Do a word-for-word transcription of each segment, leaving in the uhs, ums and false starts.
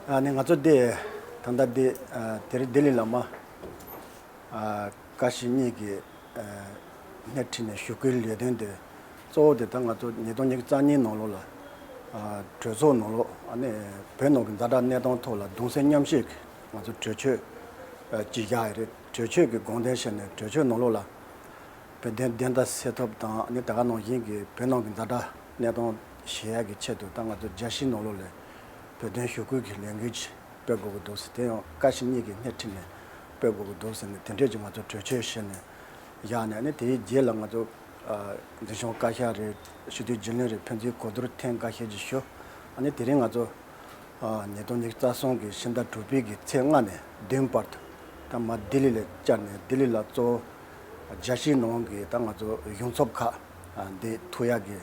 ཨ་ནི་ང་ཚོ་འདི་ད་ལྟ་འདི་ཨ་དེ་རིང་ལྡི་ལི་ལ་མ་ཨ་བཀའ་སྤྱི་གཉིས་ཀྱི་ཨ་སྣེ་ཁྲིད་ནས་ཞུ་སྐུལ་ལས་དོན་དེ་གཙོ་བོ་དེ་ད་ང་ཚོ་ཉིས་སྟོང་ཉི་ཤུ་རྩ་གཉིས་ནང་ལོགས་ལ་ཨ་གྲོས་ཚོགས་ནང་ལོགས་ཨ་ནི་བོད་ནང་གི་ཛ་དྲག་གནས་སྟངས་ཐོག་ལ་གདུང་སེམས་མཉམ་སྐྱེད་ཀྱི་ང་ཚོ་གྲོས་ཆོད་ཨ་ཅིག་བཞག་ཡོད་རེད། གྲོས་ཆོད་ཀྱི་དགོངས་དོན་བྱས་ནས་གྲོས་ཆོད་ནང་ལོགས་ལ། བོད་དོན་བདེན་མཐའ་གསལ་ཐབས་དང་ཨ་ནི་དེ་ག་ནང་བཞིན་གྱི་བོད་ནང་གི་ཛ་དྲག་གནས་སྟངས་ཞི་ཡག་གི་ཆེད་དུ་ད་ང་ཚོ་རྒྱལ་སྤྱིའི་ནང་ལོགས་ལ་བོད་དོན་ཞུ་སྐུལ་གྱི་ལས་འགུལ་ཅིག་སྤེལ་དགོས་ཀྱི་འདུག་ཟེར། དེ་ཡང་བཀའ་སྤྱི་གཉིས་ཀྱི་སྣེ་ཁྲིད་ནས་སྤེལ་དགོས་ཀྱི་འདུག་ཟེར་ནས་དེ་འདྲས་ཀྱི་ང་ཚོ་གྲོས་ཆོད་བྱས་ནས་བཞག་ནས་ཨ་ནི་དེའི་རྗེས་ལ་ང་ཚོ་ཨ་འཛིན་སྐྱོང་བཀའ་ཤག་རེད། སྤྱི་འཐུས་རྒྱུན་ལས་རེད། ཕན་ཚུན་གོ་བསྡུར་ཐེངས་འགའ་ཤས་ཅིག་ཞུ། ཨ་ནི་དེ་རིང་ང་ཚོ་ཨ་ཉིས་སྟོང་ཉི་ཤུ་རྩ་གསུམ་གྱི་ཕྱི་ཟླ་དྲུག་པའི་གི་ཚེས་ལྔ་ནས་བདུན་བར་དུ་ད་མར་ལྡི་ལི་ལ་བཅར་ནས་ལྡི་ལི་ལ་གཙོ་བོ་རྒྱལ་སྤྱིའི་ནང་གི་ད་ང་ཚོ་གཞུང་ཚབ་ཁག་ཨ་འདི་ཐུག་ཡག་གི་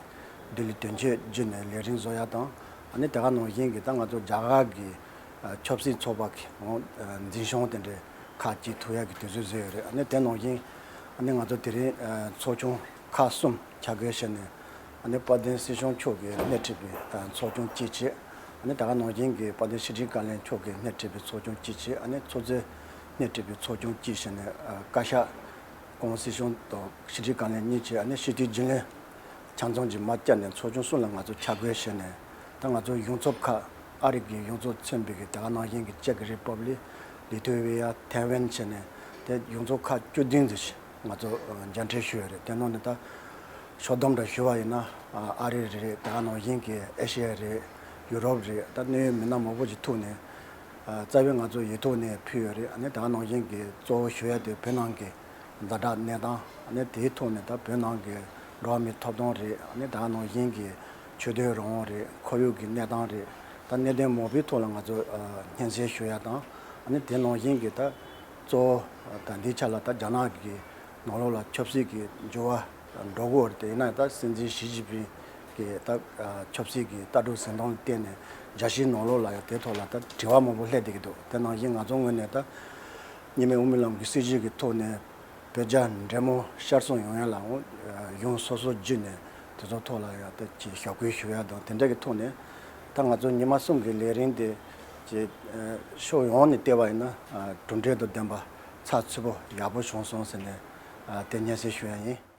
ལྡི་ལི་དོན་གཅོད་བརྒྱུད་ནས་ལས་རིམ་བཟོ་ཡག་དང་། ཨ་ནི་དེ་ག་ནང་བཞིན་གྱི་ད་ང་ཚོ་རྒྱ་གར་གྱི་ཨ་ཆབ་སྲིད་ཚོགས་པ་གི་ཨ་འཛིན་སྐྱོང་དེ་འདྲའི་ཁག་ཅིག་ཐུག་ཡག་གི་དུས་ཚོད་བཟོས་ཡོད་རེད། ཨ་ནི་དེ་ནང་བཞིན་ཨ་ནི་ང་ཚོ་དེ་རིང་ཨ་ཚོགས་ཆུང་ཁག་གསུམ་ཆ་བགོས་བྱས་ནས་ཨ་ནི་དཔལ་ལྡན་སྲིད་སྐྱོང་མཆོག་གིས་སྣེ་ཁྲིད་པའི་ཨ་ཚོགས་ཆུང་གཅིག་བྱས། ཨ་ནི་དེ་ག་ནང་བཞིན་གྱི་དཔལ་ལྡན་ཕྱི་དྲིལ་བཀའ་བློན་མཆོག་གིས་སྣེ་ཁྲིད་པའི་ཚོགས་ཆུང་གཅིག་བྱས། ཨ་ནི་ཚོགས་གཙོས་སྣེ་ཁྲིད་པའི་ཚོགས་ཆུང་གཅིག་བྱས་ནས་ཨ་བཀའ་ཤག་ཁོང་སྲིད་སྐྱོང་དང་ཕྱི་དྲིལ་བཀའ་བློན་གཉིས་བྱས། ཨ་ནི་སྤྱི་འཐུས་རྒྱུན་ལས་ཆ་ཚང་གཅིག་མར་བཅར་ནས་ཚོགས་ཆུང་གསུམ་ལ་ང་ཚོ་ཆ་བགོས་བྱས་ནས་ད་ང་ཚོ་གཞུང་ཚབ་ཁག་ཨ་རི་གི་གཞུང་ཚབ་མཚོན་པའི་གི་དེ་ག་ནང་བཞིན་གྱི་ཅེཀ་རི་པབ་ལིག་ལི་ཐུ་ཝེ་ཡ། ཐའེ་ཝན་བྱས་ནས་དེ་གཞུང་ཚབ་ཁག་བཅུ་བདུན་ཙམ་ཞིག་ང་ཚོ་ཨ་མཇལ་འཕྲད་ཞུས་ཡོད་རེད། དེ་ནང་ནས་ད་ཕྱོགས་བསྡོམས་འདྲ་ཞུ་བ་ཡིན་ན་ཨ་ཨ་རི་རེད། དེ་ག་ནང་བཞིན་གྱི་ཨེ་ཤེ་ཡ་རེད། ཡུ་རོབ་རེད། ད་གནད་ཡོད་མི་སྣ་མང་པོ་ཞིག་ཐུག་ནས་ཨ་རྩ་བའི་ང་ཚོ་ཡིག་ཐོག་ནས་ཕུལ་ཡོད་རེད། ཨ་ནི་དེ་ག་ནང་བཞིན་གྱི་གཙོ་བོ་ཞུ་ཡ་དེ་བོད་ནང་གི་ཛ་དྲག་གནས་སྟངས། ཨ་ནི་དེའི་ཐོག་ནས་ད་བོད་ནང་གི་འགྲོ་བ་མིའི་ཐོབ་ཐང་རེད། ཨ་ནི་དེ་ག་ནང་བཞིན་གྱི་ཆོས་དད་རང་དབང་རེད། ཁོར་ཡུག་གི་གནས་སྟངས་རེད། ད་གནད་དོན་མང་པོའི་ཐོག་ལ་ང་ཚོ་ཨ་སྙན་སེང་ཞུ་ཡ་དང་། ཨ་ནི་དེ་ནང་བཞིན་གྱི་ད་གཙོ་བོ་ད་འདིའི་ཆ་ལ་ད་རྒྱ་ནག་གི་ནང་ལོགས་ལ་ཆབ་སྲིད་ཀྱི་འགྱུར་བ་འགྲོ་གི་ཡོད་རེད། དེ་ཡིན་ན་ད་སྲིད་འཛིན་ཞི་ཅིན་ཕིང་གི་ད་ཆབ་སྲིད་ཀྱི་ལྟ་གྲུབ་འཛིན་སྟངས་ལ་བརྟེན་ནས་རྒྱལ་སྤྱིའི་ནང་ལོགས་ལ་ཡང་དེ་ཐོག་ལ་ད་དྲི་བ་མང་པོ་སླེབས་བསྡད་ཀྱི་འདུག་དེ་ནང་བཞིན་ང་ཚོ་ངོས་ནས་ད་གཉིས་སྨན་དབུ་མའི་ལམ་གྱི་སྲིད་བྱུས་ཀྱི་ཐོག་ནས་བོད་རྒྱ་འབྲེལ་མོལ་ཤར་གསུམ་ཡོང་ཡ་ལ་འོང་གཞུང་སོ་སོ་བརྒྱུད་ནས་དེ་ཚོ་ཐོག་ལ་ཡང་ད་ཅིག་ཞབས་སྐུལ་ཞུ་ཡ་དང་དེ་འདྲ་གི་ཐོག་ནས་ད་ང་ཚོ་ཉི་མ་གསུམ་གྱི་ལས་རིམ་དེ་ཅིག་ཕྱོགས་ཡོངས་ནས་བལྟས་པ་ཡིན་ན་གྲུབ་འབྲས་དང་ལྡན་པ་ཚགས་ཚུད་པོ་ཡག་པོ་བྱུང་སོང་ཟེར་ནས་དེ་སྙན་སེང་ཞུ་ཡ་ཡིན།